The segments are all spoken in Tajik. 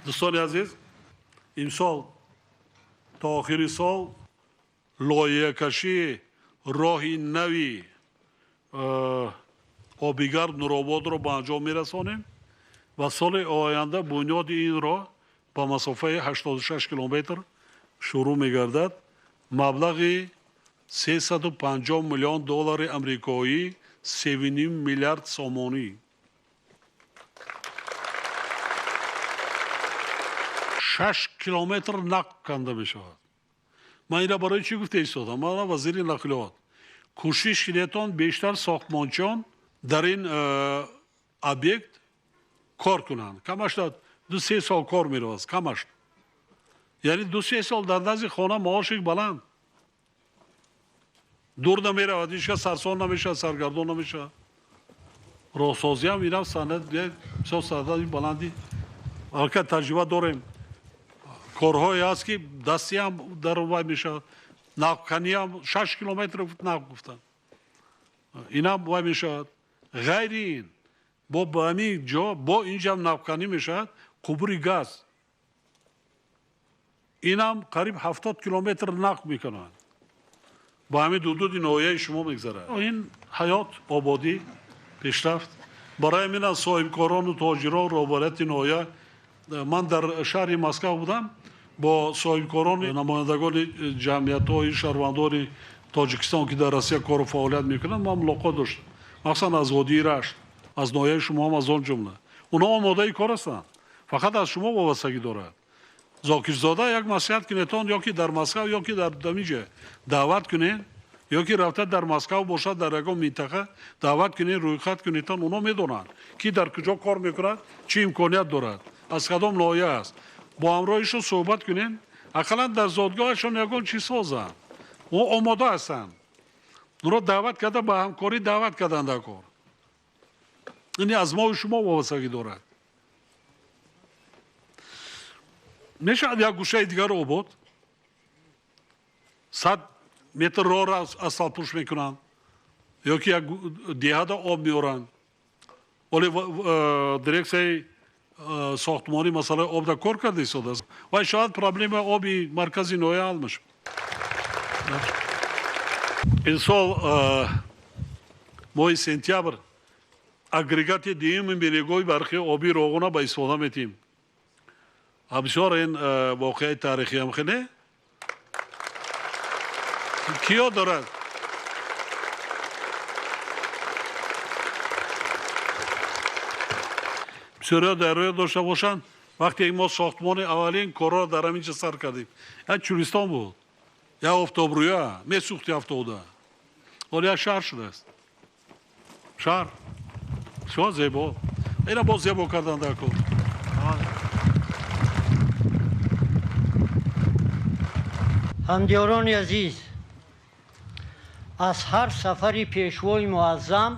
Дӯстони азиз, имсол то охири сол лоиҳакашии роҳи нави обигард Нурободро ба анҷом мерасонем ва соли оянда бунёди ин роҳ ба масофаи 86 километр шурӯъ мегардад. Маблағи 350 миллион доллари амрикоӣ, 3,5 миллиард сомонӣ. 6 километр нақл канда мешавад. Ман инро барои чӣ гуфта истодам? Ман вазири нақлиёт. Кӯшиш кунедтон бештар сохтмончиён дар ин объект кор кунанд. Камаш 2-3 сол кор меравад, камаш. Яъне 2-3 сол дар назди хона маоши баланд. Дур намеравад, ҳеҷ кас сарсон намешавад, саргардон намешавад. Роҳсозиам инам санад, бисёр санади баланди. Аллакай таҷриба дорем. Корҳое ҳаст ки дастиам дар вай мешавад. Нақлканиам 6 километр нақл гуфтанд. Инам вай мешавад. Ғайри ин бо ба ҳамин ҷо бо инҷам нақлканӣ мешавад қубури газ. Инам қариб 70 километр нақл мекунанд. Ба ҳамин ҳудуди ноҳияи шумо мегзарад. Ин ҳаёт, ободӣ, пешрафт. Барои ҳамин аз соҳибкорону тоҷирон роҳбарияти ноҳия, ман дар шаҳри Москва будам, бо соҳибкорони намояндагони ҷамъиятҳои шаҳрвандони Тоҷикистон, ки дар Россия кору фаъолият мекунанд, ман мулоқот доштам. Махсусан аз водии Рашт, аз ноҳияи шумо ҳам аз он ҷумла. Онҳо омодаи кор ҳастанд, фақат аз шумо вобастагӣ дорад. Зокирзода як маслиҳат кунедтон, ё ки дар Москва, ё ки дар дамиҷа даъват кунед, ё ки рафта дар Москва бошад, дар ягон минтақа даъват кунед, рӯйхат кунедтон. Онҳо медонанд, ки дар куҷо кор мекунад, чӣ имконият дорад, аз кадом ноҳия аст. Бо ҳамроҳишон суҳбат кунед, ақаллан дар зодгоҳашон ягон чиз созанд. Онҳо омода ҳастанд. Онро даъват карда, ба ҳамкорӣ даъват карданд дар кор. Ин аз мову шумо вобастагӣ дорад. Мешавад як гӯшаи дигар обод, 100 метр роҳро асфалтпӯш мекунанд, ё ки як деҳада об меоранд. Вале дирексияи сохтмонӣ масъалаи об дар кор карда истодааст. Вай шояд проблемаи оби маркази ноҳия ҳал мешавад. Имсол моҳи сентябр агрегати дуюми нерӯгоҳи барқи обии Роғуна ба истифода метиҳем. Бисёр ин воқеаи таърихиам хеле киё дорад. Бисёриҳо дар рӯя дошта бошанд, вақте мо сохтмони аввалин корҳоро дар ҳамин ҷо сар кардем, як чӯлистон буд, як офтобрӯя, месӯхти афтода. Ҳоло як шаҳр шудааст. Шаҳр бисёр зебо. Ина боз зебо кардан дар кор. Ҳамдиёрони азиз, аз ҳар сафари пешвои муаззам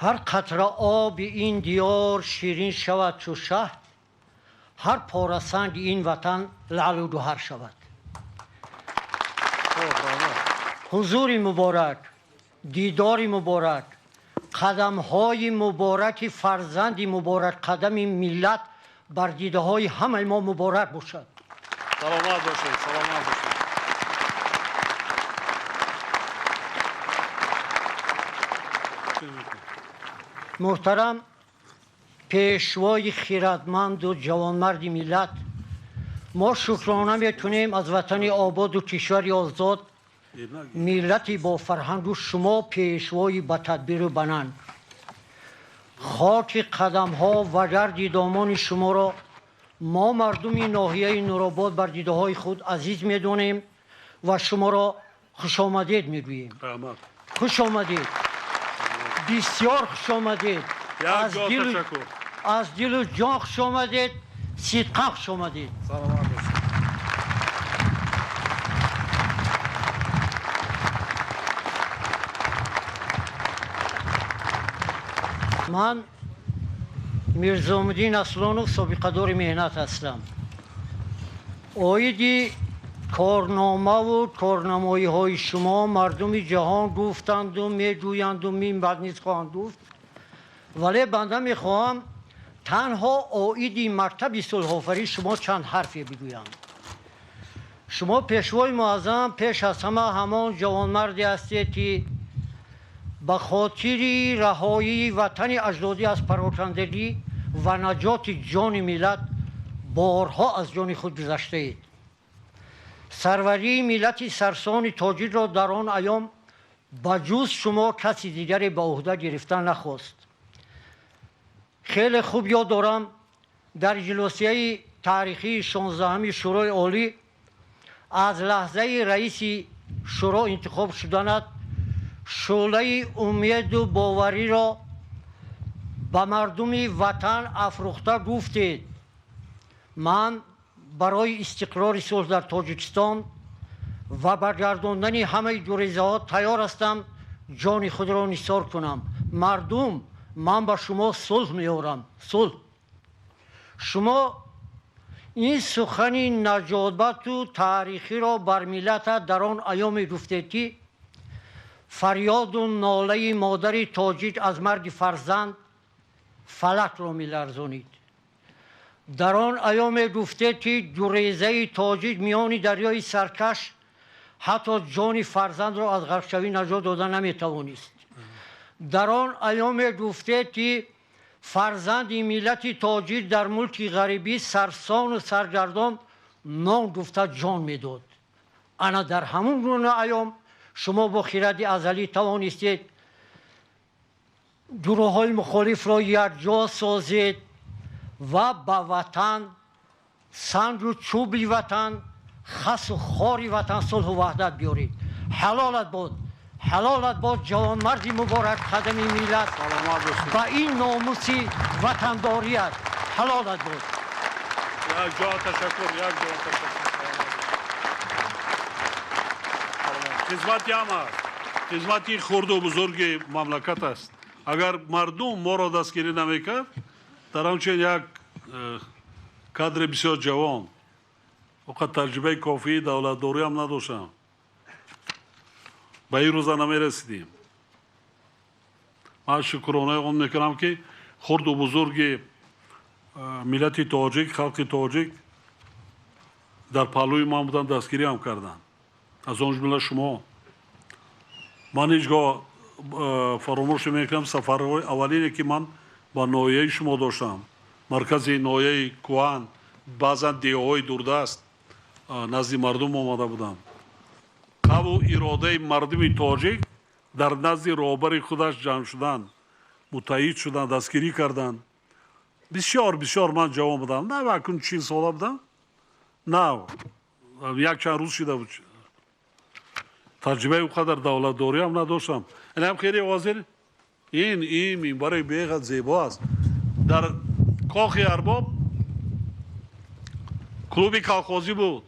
ҳар қатра оби ин диёр ширин шавад чу шаҳд, ҳар порасанги ин ватан лаълу гӯҳар шавад. Ҳузури муборак, дидори муборак, қадамҳои мубораки фарзанди муборак, қадами миллат бар дидаҳои ҳамаи мо муборак бошад. Саломат бошед, саломат бошед. Муҳтарам пешвои хиратманду ҷавонмарди миллат, мо шукрона мекунем аз ватани ободу кишвари озод, миллати бофарҳангу шумо пешвои ба тадбиру бананд. Хоки қадамҳо ва гарди домони шуморо мо мардуми ноҳияи Нуробод бар дидаҳои худ азиз медонем ва шуморо хушомадед мегӯем. Хушомадед, бисёр хушомадед, аз дилу ҷон хушомадед, сидқан хушомадед. Ман Мирзомуддин Аслонов, собиқадори меҳнат ҳастам. Оиди корномаву корнамоиҳои шумо мардуми ҷаҳон гуфтанду мегӯянду минбаъд низ хоҳанд гуфт, вале банда мехоҳам Танҳо оиди мактаби сулҳофарӣ шумо чанд ҳарфе бигӯям. Шумо пешвои муаззам пеш аз ҳама ҳамон ҷавонмарде ҳастед, ки ба хотири раҳоии ватани аҷдодӣ аз парокандагӣ ва наҷоти ҷони миллат борҳо аз ҷони худ гузаштаед. Сарварии миллати сарсони тоҷикро дар он айём ба ҷуз шумо каси дигаре ба уҳда гирифта нахост. Хеле хуб ёд дорам, дар ҷилосияи таърихии 16-ҳами Шӯрои Олӣ аз лаҳзаи раиси шӯро интихоб шуданат шӯълаи умеду бовариро ба мардуми ватан афрӯхта гуфтед: ман барои истиқрори сулҳ дар Тоҷикистон ва баргардондани ҳамаи гурезаҳо тайёр ҳастам ҷони худро нисор кунам. Мардум, ман ба шумо сулҳ меорам, сулҳ. Шумо ин сухани наҷотбату таърихиро бар миллатат дар он айёме гуфтед, ки фарёду нолаи модари тоҷик аз марги фарзанд фалакро меларзонид. Дар он айёме гуфтед, ки гурезаи тоҷик миёни дарёи саркаш ҳатто ҷони фарзандро аз ғарқшавӣ наҷот дода наметавонист. Дар он айёме гуфтед, ки фарзанди миллати тоҷик дар мулки ғарибӣ сарсону саргардон нон гуфта ҷон медод. Ана дар ҳамон гуна айём шумо бо хиради азалӣ тавонистед гурӯҳҳои мухолифро якҷо созед ва ба ватан, сангу чӯби ватан, хасу хори ватан сулҳу ваҳдат биёред. Ҳалолат бод, ҳалолат бод, ҷавонмарди муборак қадами миллат ба ин номуси ватандорият. Ҳалолат бод. Як ҷо ташаккур, як ҷо ташаккур. Хизмати ҳама, хизмати хурду бузурги мамлакат аст. Агар мардум моро дастгирӣ намекард, дар ҳамчунин як кадри бисёр ҷавон, оқад таҷрибаи кофии давлатдорӣ ҳам надоштам, ба ин рӯза намерасидем. Ман шукронаи он мекунам, ки хурду бузурги миллати тоҷик, халқи тоҷик дар паҳлӯи ман буданд, дастгирӣ ҳам карданд, аз он ҷумла шумо. Ман ҳеҷ гоҳ фаромӯш намекунам сафарҳои аввалине, ки ман ба ноҳияи шумо доштам, маркази ноҳияи Куҳан, баъзан деҳаҳои дурдаст назди мардум омада будам. Қаву иродаи мардуми тоҷик дар назди роҳбари худаш ҷамъ шудан, муттаҳид шудан, дастгирӣ кардан. Бисёр бисёр ман ҷавон будам, нав акун 40 сола будам, нав якчанд рӯз шида буд. Таҷрибаи он қадар давлатдорӣ ҳам надоштам. Инам хеле ҳозир ин минбари беҳад зебо аст. Дар кохи арбоб клуби колхозӣ буд.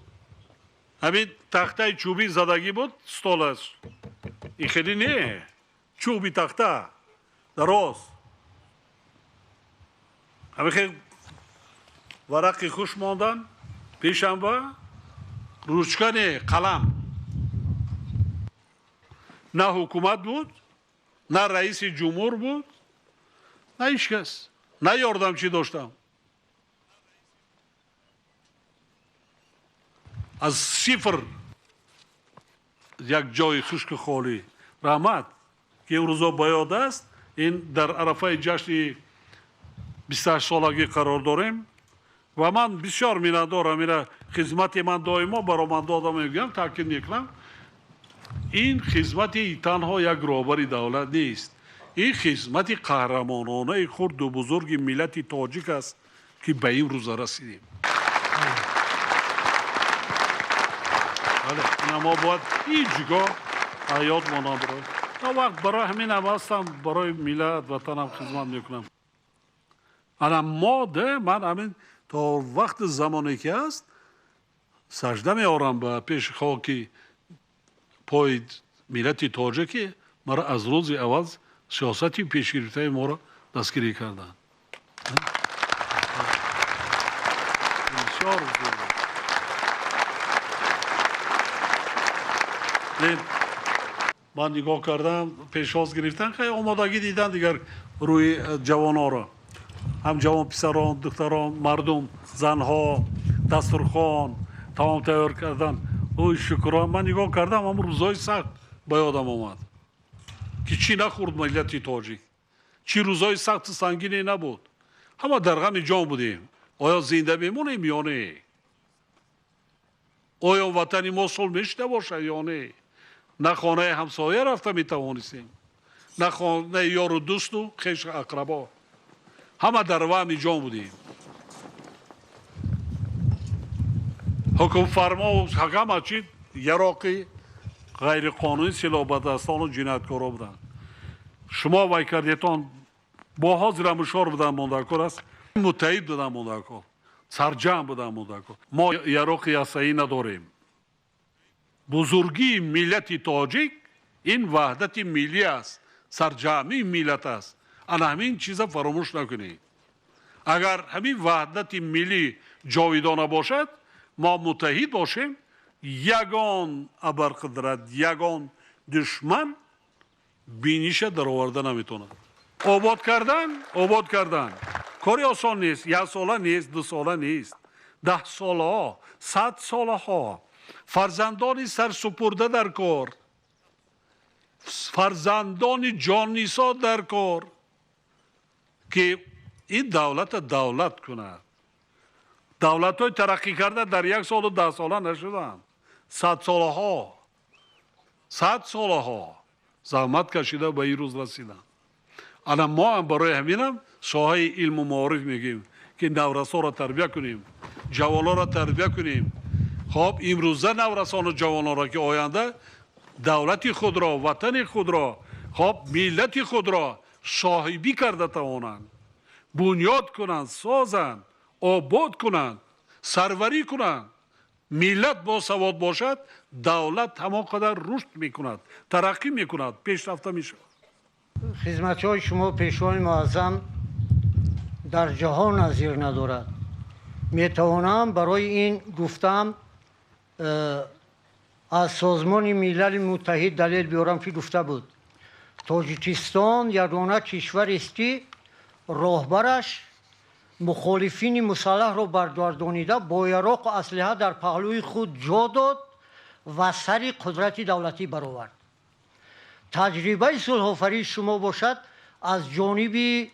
Ҳамин тахтаи чӯбӣ задагӣ буд, столаш. Ин хеле не, чӯби тахта дароз. Ҳамин хел варақи хуш мондан, пешанба ручка не, қалам. На ҳукумат буд, на раиси ҷумҳур буд, на ҳеҷ кас, на ёрдамчӣ доштам. Аз сифр як ҷои хушку холӣ. Раҳмат, ки имрӯзо ба ёд аст, ин дар арафаи ҷашни 28 солагӣ қарор дорем ва ман бисёр миннатдорам. Ина хизмати ман доимо баромандода мегӯям, таъкид мекунам, ин хизмати танҳо як роҳбари давлат нест, ин хизмати қаҳрамононаи хурду бузурги миллати тоҷик аст, ки ба ин рӯза расидем. Ина мо бояд ҳеҷ гоҳ ҳаёт мо набарад. То вақт барои ҳамин ҳам ҳастам, барои миллат ватанам хизмат мекунам. Ана мо ман ҳамин то вақти замоне ки ҳаст сажда меорам ба пеши хоки пои миллати тоҷике маро аз рӯзи аввал сиёсати пешгирифтаи моро дастгирӣ карданд. Бисёр ман нигоҳ кардам, пешвоз гирифтан, хеле омодагӣ дидан дигар рӯи ҷавонҳоро. Ҳам ҷавон писарон, духтарон, мардум, занҳо, дастурхон таом тайёр кардан. Ой, шукрон, ман нигоҳ кардам, ҳам рӯзҳои сахт ба ёдам омад, ки чӣ нахӯрд миллати тоҷик, чӣ рӯзҳои сахту сангине набуд. Ҳама дар ғами ҷон будем. Оё зинда мемонем ё не? Оё ватани мо сулҳ мешуда бошад ё не? На хонаи ҳамсоя рафта метавонистем, на хонаи ёру дӯсту хешу ақрабо. Ҳама дар ваҳми ҷон будем. Ҳукмфармо ҳама чи яроқи ғайриқонунӣ силоҳбадастону ҷинояткоро буданд. Шумо вай кардетон бо ҳозира мушор будан мондакор аст, муттаҳид будан мондакор, сарҷамъ будан мондакор. Мо яроқи ҳастаӣ надорем. Бузургии миллати тоҷик ин ваҳдати миллӣ аст, сарҷамъии миллат аст. Ана ҳамин чиза фаромӯш накунед. Агар ҳамин ваҳдати миллӣ ҷовидона бошад, мо муттаҳид бошем, ягон абарқудрат, ягон душман биниша дароварда наметавонад. Обод кардан, обод кардан кори осон нест, як сола нест, ду сола нест, 10 солаҳо, 100 солаҳо. Фарзандони сарсупурда дар кор, фарзандони ҷоннисо дар кор, ки ин давлата давлат кунад. Давлатҳои тараққӣ карда дар як солу 10 сола нашуданд, 100 солаҳо, 100 солаҳо заҳмат кашида ба ин рӯз расиданд. Ана мо ҳам барои ҳаминам соҳаи илму маориф мегӯем, ки наврасоро тарбия кунем, ҷавононро тарбия кунем. Хоб, имрӯза наврасону ҷавононро, ки оянда давлати худро, ватани худро, хоб, миллати худро соҳибӣ карда тавонанд, бунёд кунанд, созанд, обод кунанд, сарварӣ кунанд. Миллат босавод бошад, давлат ҳамон қадар рушд мекунад, тараққӣ мекунад, пешрафта мешавад. Хизматҳои шумо, пешвои муаззам, дар ҷаҳон назир надорад. Метавонам барои ин гуфтам аз Созмони Милали Муттаҳид далел биёрам, ки гуфта буд: Тоҷикистон ягона кишварест, ки роҳбараш мухолифини мусаллаҳро баргардонида бо яроқу аслиҳа дар паҳлӯи худ ҷо дод ва сари қудрати давлатӣ баровард. Таҷрибаи сулҳофарии шумо бошад аз ҷониби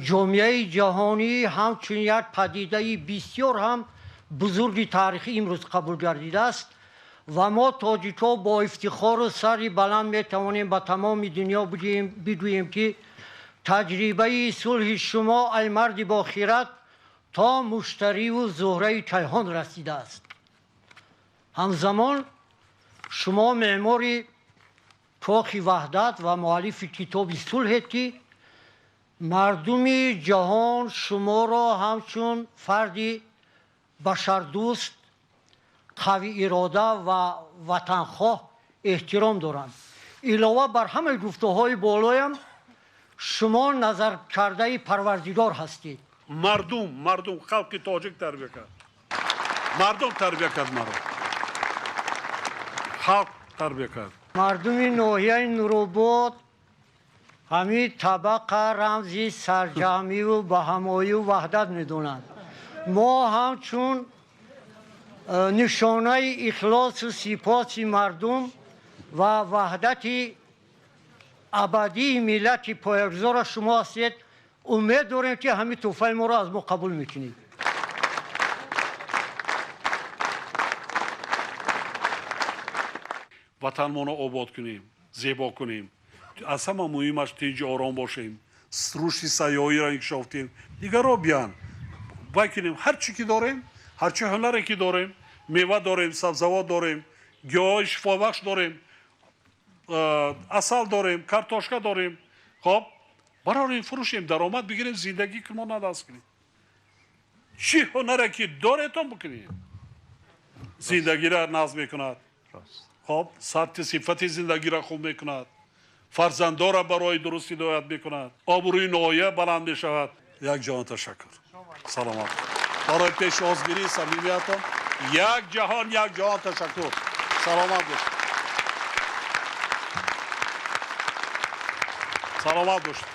ҷомеаи ҷаҳонӣ ҳамчун як падидаи бисёр ҳам бузурги таърихӣ имрӯз қабул гардидааст ва мо тоҷикҳо бо ифтихору сари баланд метавонем ба тамоми дунё бигӯем, ки таҷрибаи сулҳи шумо, ай марди бохират, то муштариву зуҳраи кайҳон расидааст. Ҳамзамон шумо меъмори кохи ваҳдат ва муаллифи китоби сулҳед, ки мардуми ҷаҳон шуморо ҳамчун фарди башардӯст, қавиирода ва ватанхоҳ эҳтиром доранд. Илова бар ҳамаи гуфтаҳои болоям, шумо назаркардаи парвардигор ҳастед. Мардум, халқи тоҷик тарбия кард. Мардум тарбия кард маро. Халқ тарбия кард. Мардуми ноҳияи Нуробод ҳамин табақа рамзи сарҷамъиву баҳамоию ваҳдат медонанд. Мо ҳамчун нишонаи ихлосу сипоси мардум ва ваҳдати абадии миллати поягузора шумо ҳастед, умед дорем, ки ҳамин тӯҳфаи моро аз мо қабул мекунед. Ватанмонро обод кунем, зебо кунем. Аз ҳама муҳимаш тинҷу ором бошем, рушди сайёҳиро инкишоф диҳем, дигарро биён вай кунем. Ҳар чӣ ки дорем, ҳар чӣ ҳунаре ки дорем, мева дорем, сабзавот дорем, гиёҳҳои шифобахш дорем, асал дорем, картошка дорем. Хоб, барорем, фурӯшем, даромад бигирем, зиндагӣ ки мо надаст кунем. Чӣ ҳунаре ки доретон бикунем, зиндагиро назм мекунад. Хоб, сатҳи сифати зиндагиро хуб мекунад, фарзандонро барои дуруст ҳидоят мекунад, обрӯи ноҳия баланд мешавад. Як ҷаҳон ташаккур, саломат барои пешвозгирии самимиятон. Як ҷаҳон, як ҷаҳон ташаккур, саломат бошед, саломат бошед.